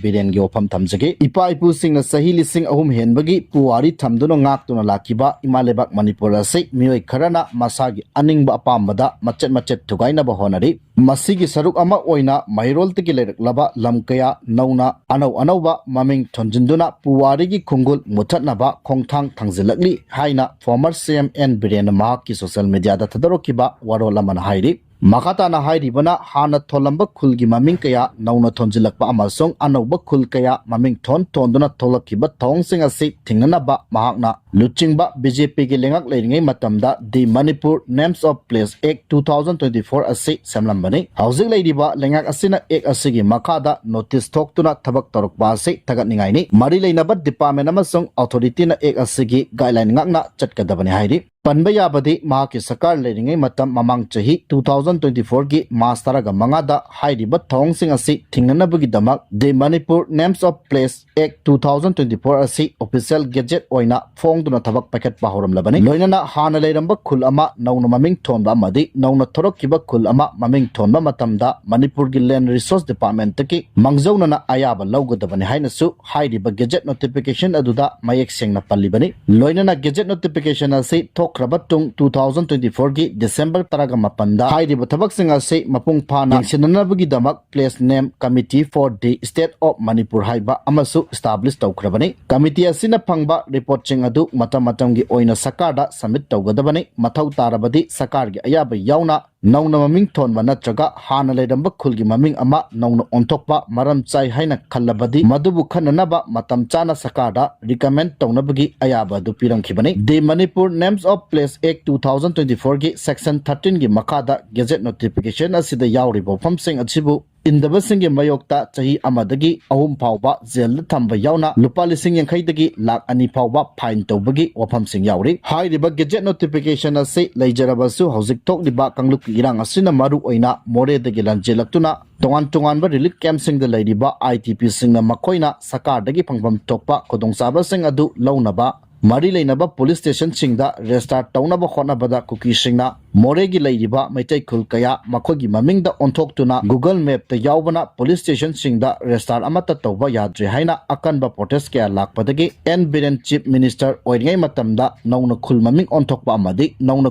ꯕꯤꯔꯦꯟꯒꯤ ꯋꯥꯐꯝ ꯊꯝꯖꯒꯦ꯫ ꯏꯄꯥ ꯏꯄꯨꯁꯤꯡꯅ ꯆꯍꯤ ꯂꯤꯁꯤꯡ ꯑꯍꯨꯝ ꯍꯦꯟꯕꯒꯤ ꯄꯨꯋꯥꯔꯤ ꯊꯝꯗꯨꯅ ꯉꯥꯛꯇꯨꯅ ꯂꯥꯛꯈꯤꯕ ꯏꯃꯥ ꯂꯩꯕꯥꯛ ꯃꯅꯤꯄꯨꯔ ꯑꯁꯤ ꯃꯤꯑꯣꯏ ꯈꯔꯅ ꯃꯁꯥꯒꯤ ꯑꯅꯤꯡꯕ ꯑꯄꯥꯝꯕꯗ ꯃꯆꯦꯠ ꯃꯆꯦꯠ ꯊꯨꯒꯥꯏꯅꯕ ꯍꯣꯠꯅꯔꯤ꯫ ꯃꯁꯤꯒꯤ ꯁꯔꯨꯛ ꯑꯃ ꯑꯣꯏꯅ ꯃꯍꯩꯔꯣꯜꯗꯒꯤ ꯂꯩꯔꯛꯂꯕ ꯂꯝ ꯀꯌꯥ ꯅꯧꯅ ꯑꯅꯧ ꯑꯅꯧꯕ ꯃꯃꯤꯡ ꯊꯣꯟꯖꯤꯟꯗꯨꯅ ꯄꯨꯋꯥꯔꯤꯒꯤ ꯈꯣꯡꯒꯨꯜ ꯃꯨꯊꯠꯅꯕ ꯈꯣꯡꯊꯥꯡ ꯊꯥꯡꯖꯤꯜꯂꯛꯂꯤ ꯍꯥꯏꯅ former C M N ꯕꯤꯔꯦꯟꯅ ꯃꯍꯥꯛꯀꯤ social mediaꯗ ꯊꯥꯗꯣꯔꯛꯈꯤꯕ ꯋꯥꯔꯣꯜ ꯑꯃꯅ ꯍꯥꯏꯔꯤ꯫ ꯃꯈꯥ ꯇꯥꯅ ꯍꯥꯏꯔꯤꯕꯅ ꯍꯥꯟꯅ ꯊꯣꯜꯂꯝꯕ ꯈꯨꯜꯒꯤ ꯃꯃꯤꯡ ꯀꯌꯥ ꯅꯧꯅ ꯊꯣꯟꯖꯤꯜꯂꯛꯄ ꯑꯃꯁꯨꯡ ꯑꯅꯧꯕ ꯈꯨꯜ ꯀꯌꯥ ꯃꯃꯤꯡ ꯊꯣꯟ ꯊꯣꯟꯗꯨꯅ ꯊꯣꯛꯂꯛꯈꯤꯕ ꯊꯧꯑꯣꯡꯁꯤꯡ ꯑꯁꯤ ꯊꯤꯡꯅꯅꯕ ꯃꯍꯥꯛꯅ ꯂꯨꯆꯤꯡꯕ BJPꯒꯤ ꯂꯩꯉꯥꯛ ꯂꯩꯔꯤꯉꯩ ꯃꯇꯝꯗ The Manipur Names of Place Act two thousand twenty-four ꯑꯁꯤ ꯁꯦꯝꯂꯝꯕꯅꯤ꯫ ꯍꯧꯖꯤꯛ ꯂꯩꯔꯤꯕ ꯂꯩꯉꯥꯛ ꯑꯁꯤꯅ act ꯑꯁꯤꯒꯤ ꯃꯈꯥꯗ notice ꯊꯣꯛꯇꯨꯅ ꯊꯕꯛ ꯇꯧꯔꯛꯄ ꯑꯁꯤ ꯊꯥꯒꯠꯅꯤꯡꯉꯥꯏꯅꯤ꯫ ꯃꯔꯤ ꯂꯩꯅꯕ department ꯑꯃꯁꯨꯡ authorityꯅ act ꯑꯁꯤꯒꯤ guideline ꯉꯥꯛꯅ ꯆꯠꯀꯗꯕꯅꯤ ꯍꯥꯏꯔꯤ꯫ ꯄꯟꯕ ꯌꯥꯕꯗꯤ ꯃꯍꯥꯛꯀꯤ ꯁꯔꯀꯥꯔ ꯂꯩꯔꯤꯉꯩ ꯃꯇꯝ ꯃꯃꯥꯡ ꯆꯍꯤ two thousand twenty-fourꯒꯤ March ꯇꯔꯥꯃꯉꯥꯗ ꯍꯥꯏꯔꯤꯕ ꯊꯧꯑꯣꯡꯁꯤꯡ ꯑꯁꯤ ꯊꯤꯡꯅꯅꯕꯒꯤꯗꯃꯛ The Manipur Names of Place Act two thousand twenty-four ꯑꯁꯤ official gazette ꯑꯣꯏꯅ ꯐꯣꯡꯗꯨꯅ ꯊꯕꯛ ꯄꯥꯏꯈꯠꯄ ꯍꯧꯔꯝꯂꯕꯅꯤ꯫ ꯂꯣꯏꯅꯅ ꯍꯥꯟꯅ ꯂꯩꯔꯝꯕ ꯈꯨꯜ ꯑꯃ ꯅꯧꯅ ꯃꯃꯤꯡ ꯊꯣꯟꯕ ꯑꯃꯗꯤ ꯅꯧꯅ ꯊꯣꯔꯛꯈꯤꯕ ꯈꯨꯜ ꯑꯃ ꯃꯃꯤꯡ ꯊꯣꯟꯕ ꯃꯇꯝꯗ ꯃꯅꯤꯄꯨꯔꯒꯤ Land Resource Departmentꯇꯒꯤ ꯃꯥꯡꯖꯧꯅꯅ ꯑꯌꯥꯕ ꯂꯧꯒꯗꯕꯅꯤ ꯍꯥꯏꯅꯁꯨ ꯍꯥꯏꯔꯤꯕ gazette notification ꯑꯗꯨꯗ ꯃꯌꯦꯛ ꯁꯦꯡꯅ ꯄꯜꯂꯤꯕꯅꯤ꯫ ꯂꯣꯏꯅꯅ gazette notification ꯑꯁꯤ ꯊꯣꯛꯈ꯭ꯔꯕ ꯇꯨꯡ two thousand twenty-fourꯒꯤ December ꯇꯔꯥꯃꯥꯄꯟꯗ ꯍꯥꯏꯔꯤꯕ ꯊꯕꯛꯁꯤꯡ ꯑꯁꯤ ꯃꯄꯨꯡ ꯐꯥꯅ ꯌꯦꯡꯁꯤꯟꯅꯅꯕꯒꯤꯗꯃꯛ Place Name Committee for the State of Manipur ꯍꯥꯏꯕ ꯑꯃꯁꯨ establish ꯇꯧꯈ꯭ꯔꯕꯅꯤ꯫ Committee ꯑꯁꯤꯅ ꯐꯪꯕ reportꯁꯤꯡ ꯑꯗꯨ ꯃꯇꯝ ꯃꯇꯝꯒꯤ ꯑꯣꯏꯅ ꯁꯔꯀꯥꯔꯗ submit ꯇꯧꯒꯗꯕꯅꯤ꯫ ꯃꯊꯧ ꯇꯥꯔꯕꯗꯤ ꯁꯔꯀꯥꯔꯒꯤ ꯑꯌꯥꯕ ꯌꯥꯎꯅ ꯅꯧꯅ ꯃꯃꯤꯡ ꯊꯣꯟꯕ ꯅꯠꯇ꯭ꯔꯒ ꯍꯥꯟꯅ ꯂꯩꯔꯝꯕ ꯈꯨꯜꯒꯤ ꯃꯃꯤꯡ ꯑꯃ ꯅꯧꯅ ꯑꯣꯟꯊꯣꯛꯄ ꯃꯔꯝ ꯆꯥꯏ ꯍꯥꯏꯅ ꯈꯜꯂꯕꯗꯤ, ꯃꯗꯨꯕꯨ ꯈꯟꯅꯅꯕ ꯃꯇꯝ ꯆꯥꯅ ꯁꯔꯀꯥꯔꯗ recommend ꯇꯧꯅꯕꯒꯤ ꯑꯌꯥꯕ ꯑꯗꯨ ꯄꯤꯔꯝꯈꯤꯕꯅꯤ꯫ The Manipur Names of Place Act two thousand twenty-four ꯒꯤ section thirteen ꯒꯤ ꯃꯈꯥꯗ gazette notification ꯑꯁꯤꯗ ꯌꯥꯎꯔꯤꯕ ꯋꯥꯐꯝꯁꯤꯡ ꯑꯁꯤꯕꯨ ꯏꯟꯗꯕꯁꯤꯡꯒꯤ ꯃꯥꯌꯣꯛꯇ ꯆꯍꯤ ꯑꯃꯗꯒꯤ ꯑꯍꯨꯝ ꯐꯥꯎꯕ ꯖꯦꯜꯗ ꯊꯝꯕ ꯌꯥꯎꯅ ꯂꯨꯄꯥ ꯂꯤꯁꯤꯡ ꯌꯥꯡꯈꯩꯗꯒꯤ ꯂꯥꯈ ꯑꯅꯤ ꯐꯥꯎꯕ fine ꯇꯧꯕꯒꯤ ꯋꯥꯐꯝꯁꯤꯡ ꯌꯥꯎꯔꯤ꯫ ꯍꯥꯏꯔꯤꯕ gazette notification ꯑꯁꯤ ꯂꯩꯖꯔꯕꯁꯨ, ꯍꯧꯖꯤꯛ ꯊꯣꯛꯂꯤꯕ ꯀꯥꯡꯂꯨꯞꯀꯤ ꯏꯔꯥꯡ ꯑꯁꯤꯅ ꯃꯔꯨ ꯑꯣꯏꯅ ꯃꯣꯔꯦꯗꯒꯤ ꯂꯥꯟꯖꯦꯜꯂꯛꯇꯨꯅ ꯇꯣꯉꯥꯟ ꯇꯣꯉꯥꯟꯕ relief camp ꯁꯤꯡꯗ ꯂꯩꯔꯤꯕ I D P ꯁꯤꯡꯅ ꯃꯈꯣꯏꯅ ꯁꯔꯀꯥꯔꯗꯒꯤ ꯐꯪꯐꯝ ꯊꯣꯛꯄ ꯈꯨꯗꯣꯡꯆꯥꯕꯁꯤꯡ ꯑꯗꯨ ꯂꯧꯅꯕ ꯃꯔꯤ ꯂꯩꯅꯕ police station ꯁꯤꯡꯗ register ꯇꯧꯅꯕ ꯍꯣꯠꯅꯕꯗ ꯀꯨꯀꯤꯁꯤꯡꯅ ꯃꯣꯔꯦꯒꯤ ꯂꯩꯔꯤꯕ ꯃꯩꯇꯩ ꯈꯨꯜ ꯀꯌꯥ ꯃꯈꯣꯏꯒꯤ ꯃꯃꯤꯡꯗ ꯑꯣꯟꯊꯣꯛꯇꯨꯅ Google Map ꯇ ꯌꯥꯎꯕꯅ police station ꯁꯤꯡꯗ register ꯑꯃꯠꯇ ꯇꯧꯕ ꯌꯥꯗ꯭ꯔꯦ ꯍꯥꯏꯅ ꯑꯀꯟꯕ protest ꯀꯌꯥ ꯂꯥꯛꯄꯗꯒꯤ N ꯕꯤꯔꯦꯟ Chief Minister ꯑꯣꯏꯔꯤꯉꯩ ꯃꯇꯝꯗ ꯅꯧꯅ ꯈꯨꯜ ꯃꯃꯤꯡ ꯑꯣꯟꯊꯣꯛꯄ ꯑꯃꯗꯤ ꯅꯧꯅ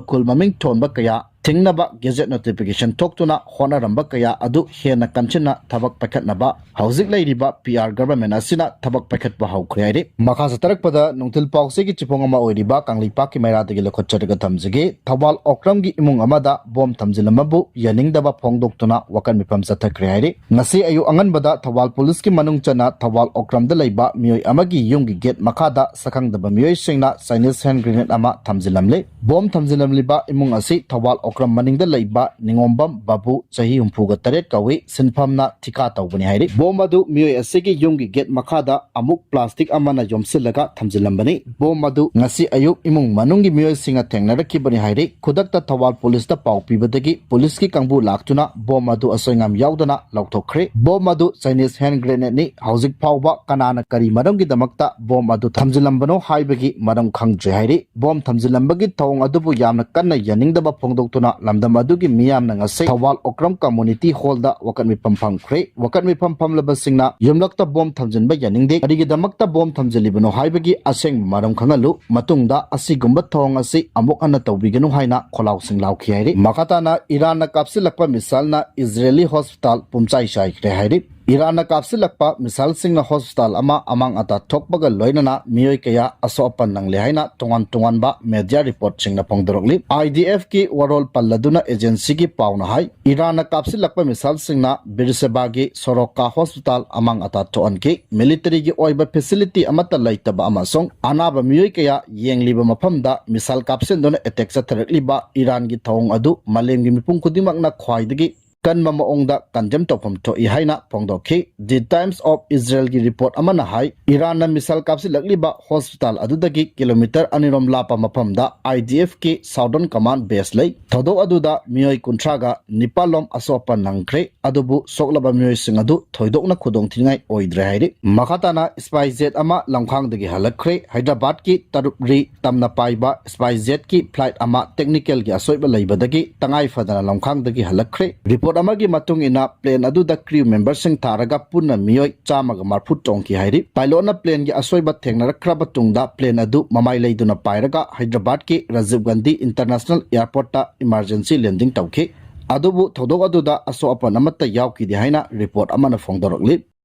ꯈꯨꯜ ꯃꯃꯤꯡ ꯊꯣꯟꯕ ꯀꯌꯥ ꯊꯤꯡꯅꯕ gazette notification ꯊꯣꯛꯇꯨꯅ ꯍꯣꯠꯅꯔꯝꯕ ꯀꯌꯥ ꯑꯗꯨ ꯍꯦꯟꯅ ꯀꯟꯁꯤꯟꯅ ꯊꯕꯛ ꯄꯥꯏꯈꯠꯅꯕ ꯍꯧꯖꯤꯛ ꯂꯩꯔꯤꯕ P R government ꯑꯁꯤꯅ ꯊꯕꯛ ꯄꯥꯏꯈꯠꯄ ꯍꯧꯈ꯭ꯔꯦ ꯍꯥꯏꯔꯤ꯫ ꯃꯈꯥ ꯆꯠꯊꯔꯛꯄꯗ ꯅꯨꯡꯊꯤꯜ ꯄꯥꯎꯆꯦꯒꯤ ꯆꯤꯐꯣꯡ ꯑꯃ ꯑꯣꯏꯔꯤꯕ ꯀꯪꯂꯩꯄꯥꯛꯀꯤ ꯃꯩꯔꯥꯗꯒꯤ ꯂꯧꯈꯠꯆꯔꯒ ꯊꯝꯖꯒꯦ꯫ ꯊꯧꯕꯥꯜ ꯑꯣꯀ꯭ꯔꯝꯒꯤ ꯏꯃꯨꯡ ꯑꯃꯗ ꯕꯣꯝ ꯊꯝꯖꯤꯜꯂꯝꯕꯕꯨ ꯌꯥꯅꯤꯡꯗꯕ ꯐꯣꯡꯗꯣꯛꯇꯨꯅ ꯋꯥꯀꯠ ꯃꯤꯐꯝ ꯆꯠꯊꯈ꯭ꯔꯦ ꯍꯥꯏꯔꯤ꯫ ꯉꯁꯤ ꯑꯌꯨꯛ ꯑꯉꯟꯕꯗ ꯊꯧꯕꯥꯜ ꯄꯨꯂꯤꯁꯀꯤ ꯃꯅꯨꯡ ꯆꯟꯅ ꯊꯧꯕꯥꯜ ꯑꯣꯀ꯭ꯔꯝꯗ ꯂꯩꯕ ꯃꯤꯑꯣꯏ ꯑꯃꯒꯤ ꯌꯨꯝꯒꯤ gate ꯃꯈꯥꯗ ꯁꯛꯈꯪꯗꯕ ꯃꯤꯑꯣꯏꯁꯤꯡꯅ Chinese hand grenade ꯑꯃ ꯊꯝꯖꯤꯜꯂꯝꯂꯦ꯫ ꯕꯣꯝ ꯊꯝꯖꯤꯜꯂꯝꯂꯤꯕ ꯏꯃꯨꯡ ꯑꯁꯤ ꯊꯧꯕꯥꯜ ꯑꯣꯀ꯭ꯔꯝ ꯃꯅꯤꯡꯗ ꯂꯩꯕ ꯅꯤꯉꯣꯝꯕꯝ ꯕꯥꯕꯨ, ꯆꯍꯤ ꯍꯨꯝꯐꯨꯒ ꯇꯔꯦꯠ ꯀꯧꯏ, ꯁꯤꯟꯐꯝꯅ ꯊꯤꯀꯥ ꯇꯧꯕꯅꯤ ꯍꯥꯏꯔꯤ꯫ ꯕꯣꯝ ꯑꯗꯨ ꯃꯤꯑꯣꯏ ꯑꯁꯤꯒꯤ ꯌꯨꯝꯒꯤ gate ꯃꯈꯥꯗ ꯑꯃꯨꯛ plastic ꯑꯃꯅ ꯌꯣꯝꯁꯤꯜꯂꯒ ꯊꯝꯖꯤꯜꯂꯝꯕꯅꯤ꯫ ꯕꯣꯝ ꯑꯗꯨ ꯉꯁꯤ ꯑꯌꯨꯛ ꯏꯃꯨꯡ ꯃꯅꯨꯡꯒꯤ ꯃꯤꯑꯣꯏꯁꯤꯡꯅ ꯊꯦꯡꯅꯔꯛꯈꯤꯕꯅꯤ ꯍꯥꯏꯔꯤ꯫ ꯈꯨꯗꯛꯇ ꯊꯧꯕꯥꯜ ꯄꯨꯂꯤꯁꯇ ꯄꯥꯎ ꯄꯤꯕꯗꯒꯤ ꯄꯨꯂꯤꯁꯀꯤ ꯀꯥꯡꯕꯨ ꯂꯥꯛꯇꯨꯅ ꯕꯣꯝ ꯑꯗꯨ ꯑꯁꯣꯏ ꯑꯉꯥꯝ ꯌꯥꯎꯗꯅ ꯂꯧꯊꯣꯛꯈ꯭ꯔꯦ꯫ ꯕꯣꯝ ꯑꯗꯨ Chinese hand grenade ꯅꯤ꯫ ꯍꯧꯖꯤꯛ ꯐꯥꯎꯕ ꯀꯅꯥꯅ ꯀꯔꯤ ꯃꯔꯝꯒꯤꯗꯃꯛꯇ ꯕꯣꯝ ꯑꯗꯨ ꯊꯝꯖꯤꯜꯂꯝꯕꯅꯣ ꯍꯥꯏꯕꯒꯤ ꯃꯔꯝ ꯈꯪꯗ꯭ꯔꯦ ꯍꯥꯏꯔꯤ꯫ ꯕꯣꯝ ꯊꯝꯖꯤꯜꯂꯝꯕꯒꯤ ꯊꯧꯑꯣꯡ ꯑꯗꯨꯕꯨ ꯌꯥꯝꯅ ꯀꯟꯅ ꯌꯥꯅꯤꯡꯗꯕ ꯐꯣꯡꯗꯣꯛꯇꯨꯅ ꯂꯝꯗꯝ ꯑꯗꯨꯒꯤ ꯃꯤꯌꯥꯝꯅ ꯉꯁꯤ ꯊꯧꯕꯥꯜ ꯑꯣꯀ꯭ꯔꯝ community hall ꯗ ꯋꯥꯀꯠ ꯃꯤꯐꯝ ꯐꯝꯈ꯭ꯔꯦ꯫ ꯋꯥꯀꯠ ꯃꯤꯐꯝ ꯐꯝꯂꯕꯁꯤꯡꯅ ꯌꯨꯝꯂꯛꯇ ꯕꯣꯝ ꯊꯝꯖꯤꯟꯕ ꯌꯥꯅꯤꯡꯗꯦ, ꯀꯔꯤꯒꯤꯗꯃꯛꯇ ꯕꯣꯝ ꯊꯝꯖꯤꯜꯂꯤꯕꯅꯣ ꯍꯥꯏꯕꯒꯤ ꯑꯁꯦꯡꯕ ꯃꯔꯝ ꯈꯪꯍꯜꯂꯨ, ꯃꯇꯨꯡꯗ ꯑꯁꯤꯒꯨꯝꯕ ꯊꯧꯑꯣꯡ ꯑꯁꯤ ꯑꯃꯨꯛ ꯍꯟꯅ ꯇꯧꯕꯤꯒꯅꯨ ꯍꯥꯏꯅ ꯈꯣꯜꯂꯥꯎꯁꯤꯡ ꯂꯥꯎꯈꯤ ꯍꯥꯏꯔꯤ꯫ ꯃꯈꯥ ꯇꯥꯅ ꯏꯔꯥꯟꯅ ꯀꯥꯞꯁꯤꯜꯂꯛꯄ missile ꯅ Israeli hospital ꯄꯨꯝꯆꯥꯏ ꯆꯥꯏꯈ꯭ꯔꯦ ꯍꯥꯏꯔꯤ꯫ ꯏꯔꯥꯟꯅ ꯀꯥꯞꯁꯤꯜꯂꯛꯄ ꯃꯤꯁꯥꯏꯜꯁꯤꯡꯅ ꯍꯣꯁꯄꯤꯇꯥꯜ ꯑꯃ ꯑꯃꯥꯡ ꯑꯇꯥ ꯊꯣꯛꯄꯒ ꯂꯣꯏꯅꯅ ꯃꯤꯑꯣꯏ ꯀꯌꯥ ꯑꯁꯣꯛ ꯑꯄꯟ ꯅꯪꯂꯦ ꯍꯥꯏꯅ ꯇꯣꯉꯥꯟ ꯇꯣꯉꯥꯟꯕ ꯃꯦꯗꯤꯌꯥ ꯔꯤꯄꯣꯔꯠꯁꯤꯡꯅ ꯐꯣꯡꯗꯣꯔꯛꯂꯤ꯫ ꯑꯥꯏ ꯗꯤ ꯑꯦꯐꯀꯤ ꯋꯥꯔꯣꯜ ꯄꯜꯂꯗꯨꯅ ꯑꯦꯖꯦꯟꯁꯤꯒꯤ ꯄꯥꯎꯅ ꯍꯥꯏ, ꯏꯔꯥꯟꯅ ꯀꯥꯞꯁꯤꯜꯂꯛꯄ ꯃꯤꯁꯥꯏꯜꯁꯤꯡꯅ ꯕꯤꯔꯁꯦꯕꯥꯒꯤ ꯁꯣꯔꯣꯀꯥ ꯍꯣꯁꯄꯤꯇꯥꯜ ꯑꯃꯥꯡ ꯑꯇꯥ ꯊꯣꯛꯍꯟꯈꯤ꯫ ꯃꯤꯂꯤꯇꯔꯤꯒꯤ ꯑꯣꯏꯕ ꯐꯦꯁꯤꯂꯤꯇꯤ ꯑꯃꯠꯇ ꯂꯩꯇꯕ ꯑꯃꯁꯨꯡ ꯑꯅꯥꯕ ꯃꯤꯑꯣꯏ ꯀꯌꯥ ꯌꯦꯡꯂꯤꯕ ꯃꯐꯝꯗ ꯃꯤꯁꯥꯏꯜ ꯀꯥꯞꯁꯤꯟꯗꯨꯅ ꯑꯦꯇꯦꯛ ꯆꯠꯊꯔꯛꯂꯤꯕ ꯏꯔꯥꯟꯒꯤ ꯊꯧꯑꯣꯡ ꯑꯗꯨ ꯃꯥꯂꯦꯝꯒꯤ ꯃꯤꯄꯨꯝ ꯈꯨꯗꯤꯡꯃꯛꯅ ꯈ꯭ꯋꯥꯏꯗꯒꯤ ꯀꯟꯕ ꯃꯑꯣꯡꯗ ꯀꯟꯗꯦꯝ ꯇꯧꯐꯝ ꯊꯣꯛꯏ ꯍꯥꯏꯅ ꯐꯣꯡꯗꯣꯛꯈꯤ꯫ The Times of Israelꯒꯤ ꯔꯤꯄꯣꯔꯠ ꯑꯃꯅ ꯍꯥꯏ, ꯏꯔꯥꯟꯅ ꯃꯤꯁꯥꯏꯜ ꯀꯥꯞꯁꯤꯜꯂꯛꯂꯤꯕ ꯍꯣꯁꯄꯤꯇꯥꯜ ꯑꯗꯨꯗꯒꯤ ꯀꯤꯂꯣꯃꯤꯇꯔ ꯑꯅꯤꯔꯣꯝ ꯂꯥꯞꯄ ꯃꯐꯝꯗ I D ꯑꯦꯐꯀꯤ Southern Command Base ꯂꯩ꯫ ꯊꯧꯗꯣꯛ ꯑꯗꯨꯗ ꯃꯤꯑꯣꯏ ꯀꯨꯟꯊ꯭ꯔꯥꯒ ꯅꯤꯄꯥꯜ ꯂꯣꯝ ꯑꯁꯣꯛ ꯑꯄꯟ ꯅꯪꯈ꯭ꯔꯦ, ꯑꯗꯨꯕꯨ ꯁꯣꯛꯂꯕ ꯃꯤꯑꯣꯏꯁꯤꯡ ꯑꯗꯨ ꯊꯣꯏꯗꯣꯛꯅ ꯈꯨꯗꯣꯡꯊꯤꯅꯤꯡꯉꯥꯏ ꯑꯣꯏꯗ꯭ꯔꯦ ꯍꯥꯏꯔꯤ꯫ ꯃꯈꯥ ꯇꯥꯅ ꯁ꯭ꯄꯥꯏ ꯖꯦꯠ ꯑꯃ ꯂꯝꯈꯥꯡꯗꯒꯤ ꯍꯜꯂꯛꯈ꯭ꯔꯦ꯫ ꯍꯥꯏꯗ꯭ꯔꯕꯥꯗꯀꯤ ꯇꯔꯨꯞ ꯔꯤ ꯇꯝꯅ ꯄꯥꯏꯕ ꯁ꯭ꯄꯥꯏ ꯖꯦꯠꯀꯤ ꯐ꯭ꯂꯥꯏꯠ ꯑꯃ ꯇꯦꯛꯅꯤꯀꯦꯜꯒꯤ ꯑꯁꯣꯏꯕ ꯂꯩꯕꯗꯒꯤ ꯇꯉꯥꯏ ꯐꯗꯅ ꯂꯝꯈꯥꯡꯗꯒꯤ ꯍꯜꯂꯛꯈ꯭ꯔꯦ꯫ ꯔꯤꯄꯣꯔꯠ ꯑꯃꯒꯤ ꯃꯇꯨꯡ ꯏꯟꯅ, ꯄ꯭ꯂꯦꯟ ꯑꯗꯨꯗ ꯀ꯭ꯔꯤꯎ ꯃꯦꯝꯕꯔꯁꯤꯡ ꯊꯥꯔꯒ ꯄꯨꯟꯅ ꯃꯤꯑꯣꯏ ꯆꯥꯝꯃꯒ ꯃꯔꯤꯐꯨ ꯇꯣꯡꯈꯤ ꯍꯥꯏꯔꯤ꯫ ꯄꯥꯏꯂꯣꯠꯅ ꯄ꯭ꯂꯦꯟꯒꯤ ꯑꯁꯣꯏꯕ ꯊꯦꯡꯅꯔꯛꯈ꯭ꯔꯕ ꯇꯨꯡꯗ ꯄ꯭ꯂꯦꯟ ꯑꯗꯨ ꯃꯃꯥꯏ ꯂꯩꯗꯨꯅ ꯄꯥꯏꯔꯒ ꯍꯥꯏꯗ꯭ꯔꯕꯥꯗꯀꯤ ꯔꯥꯖꯤꯕ ꯒꯥꯟꯙꯤ ꯏꯟꯇꯔꯅꯦꯁꯅꯦꯜ ꯑꯦꯌꯔꯄꯣꯔꯠꯇ ꯏꯃꯥꯔꯖꯦꯟꯁꯤ ꯂꯦꯟꯗꯤꯡ ꯇꯧꯈꯤ꯫ ꯑꯗꯨꯕꯨ ꯊꯧꯗꯣꯛ ꯑꯗꯨꯗ ꯑꯁꯣꯛ ꯑꯄꯟ ꯑꯃꯠꯇ ꯌꯥꯎꯈꯤꯗꯦ ꯍꯥꯏꯅ ꯔꯤꯄꯣꯔꯠ ꯑꯃꯅ ꯐꯣꯡꯗꯣꯔꯛꯂꯤ꯫